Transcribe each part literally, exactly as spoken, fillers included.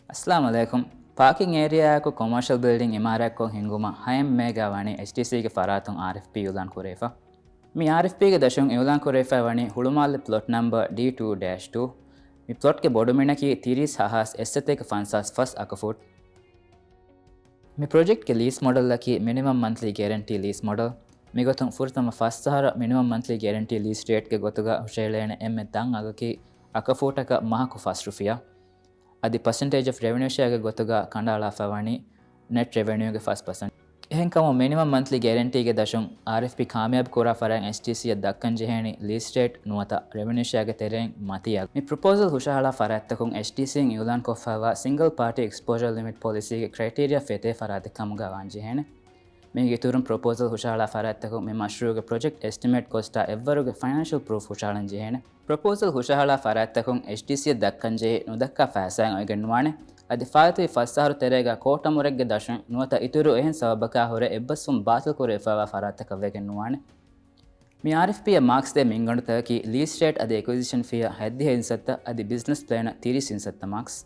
އައްސަލާމު ޢަލައިކުމް. ޕާކިން އޭރިއާއަކު ކޮމާޝަލް ބިލްޑިން އިމާރާތްކޮށް ހިންގުމަށް ހައެއް މޭގާ ވަނީ އެޗްޑީސީގެ ފަރާތުން އާރްއެފްޕީ އިއުލާން ކުރެވިފަ. މި އާރްއެފްޕީގެ ދަށުން އިއުލާން ކުރެވިފައި ވަނީ ހުޅުމާލެ ޕްލޮޓް ނަމްބަރ ޑީ ޓޫ ޑޭޝް ޓޫ. މި ޕްލޮޓްގެ ބޮޑުމިނަކީ ތިރީސް ހާސް އެއްސަތޭކަ ފަންސާސް ފަސް އަކަފޫޓް. މި ޕްރޮޖެކްޓްގެ ލީސް މޮޑަލަކީ މިނިމަމް މަންތްލީ ގެރެންޓީ ލީސް މޮޑަލް. މިގޮތުން ފުރަތަމަ ފަސް އަހަރަށް މިނިމަމް މަންތްލީ ގެރެންޓީ ލީސް ރޭޓްގެ ގޮތުގަ ހުށައެޅޭނެ އެންމެ ތަން އަގަކީ އަކަފޫޓަކަށް މަހަކު ފަސް ރުފިޔާ. އަދި ޕަސެންޓޭޖް އޮފް ރެވެނިއު ޝެއާގެ ގޮތުގަ ކަނޑައަޅާފައި ވަނީ ނެޓް ރެވެނިއުގެ ފަސް ޕަސެންޓް. އެހެންކަމުން މިނިމަމް މަންތްލީ ގެރެންޓީގެ ދަށުން އާރްއެފްޕީ ކާމިޔާބު ކުރާ ފަރާތް އެޗްޑީސީއަށް ދައްކަން ޖެހޭނީ ލީސް ރޭޓް ނުވަތަ ރެވެނިއު ޝެއާގެ ތެރެއިން މަތީ އަގު. މި ޕްރޮޕޯސަލް ހުށަހަޅާ ފަރާތްތަކުން އެޗްޑީސީއިން އިއުލާން ކޮށްފައިވާ ސިންގަލް ޕާޓީ އެކްސްޕޯޝަރ ލިމިޓް ޕޮލިސީގެ ކްރައިޓީރިއާ ފެތޭ ފަރާތެއް ކަމުގަ ވާން ޖެހޭނެ. މީގެ އިތުރުން ޕްރޮޕޯސަލް ހުށަހަޅާ ފަރާތްތަކުން މި މަޝްރޫޢުގެ ޕްރޮޖެކްޓް އެސްޓިމޭޓް ކޮސްޓާ އެއްވަރުގެ ފައިނޭންޝަލް ޕްރޫފް ހުށަހަޅަން ޖެހޭނެ. ޕްރޮޕޯސަލް ހުށަހަޅާ ފަރާތްތަކުން އެޗްޑީސީއަށް ދައްކަން ޖެހޭ ނުދައްކާ ފައިސާއެއް އޮވެގެންނުވާނެ. އަދި ފާއިތުވި ފަސް އަހަރު ތެރޭގަ ކޯޓް އަމުރެއްގެ ދަށުން ނުވަތަ އިތުރު އެހެން ސަބަބަކާ ހުރެ އެއްބަސްވުން ބާތިލް ކުރެވިފައިވާ ފަރާތްތަކަށް ވެގެން ނުވާނެ. މި އާރްއެފްޕީއަށް މާކްސް ދޭ މިންގަނޑުތަކަކީ ލީސް ރޭޓް އަދި އެކުއިޒިޝަން ފީއަށް ހަތްދިހަ އިންސައްތަ އަދި ބިޒްނަސް ޕްލޭނަށް ތިރީސް އިންސައްތަ މާކްސް.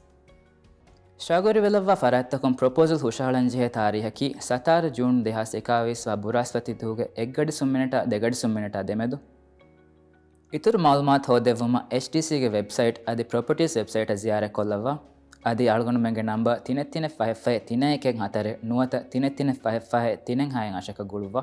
ޝައުގުވެރިވެލައްވާ ފަރާތްތަކުން ޕްރޮޕޯސަލް ހުށަހަޅަންޖެހޭ ތާރީހަކީ ސަތާރަ ޖޫން ދެހާސް އެކާވީސް ވާ ބުރާސްފަތި ދުވަހުގެ އެއްގަޑި ސުން މިނެޓާ ދެގަޑި ސުން މިނެޓާ ދެމެދު. އިތުރު މައުލޫމާތު ހޯދެއްވުމަށް އެޗްޑީސީގެ ވެބްސައިޓް އަދި ޕްރޮޕަޓީސް ވެބްސައިޓަށް ޒިޔާރަތްކޮށްލައްވާ. އަދި އަޅުގަނޑުމެންގެ ނަންބަރ ތިނެއް ތިނެއް ފަހެއް ފަހެއް ތިނެއް އެކެއް ހަތަރެއް ނުވަތަ ތިނެއް ތިނެއް ފަހެއް ފަހެއް ތިނެއް ހައެއް އަށަކަށް ގުޅުއްވާ.